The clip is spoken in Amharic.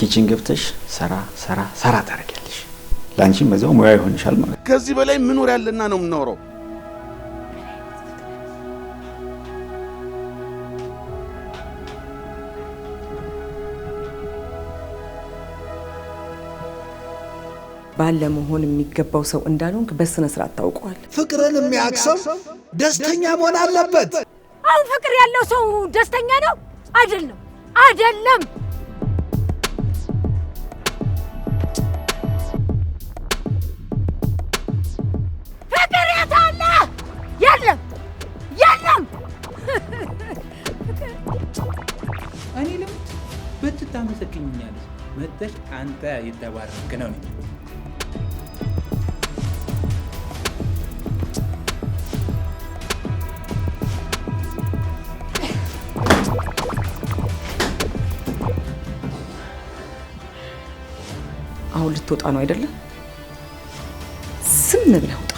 Kitchen ገብተሽ ሰራ ሰራ ሰራ ታደርጊያለሽ። ለአንቺም በዚያው ሙያ ይሆንሻል ማለት ነው። ከዚህ በላይ ምን ወሬ ያለና ነው የምናወራው? ባል ለመሆን የሚገባው ሰው እንዳልሆንክ በስነ ስርዓት ታውቀዋል። ፍቅርን የሚያክሰው ደስተኛ መሆን አለበት። አሁን ፍቅር ያለው ሰው ደስተኛ ነው? አይደለም፣ አይደለም። ፍቅር የት አለ? የለም፣ የለም። እኔ ልምድ ብትታመሰግኛለሽ መተሽ አንተ የተባረክ ነው ነኝ። አሁን ልትወጣ ነው አይደለም? ዝም ብለህ ውጣ።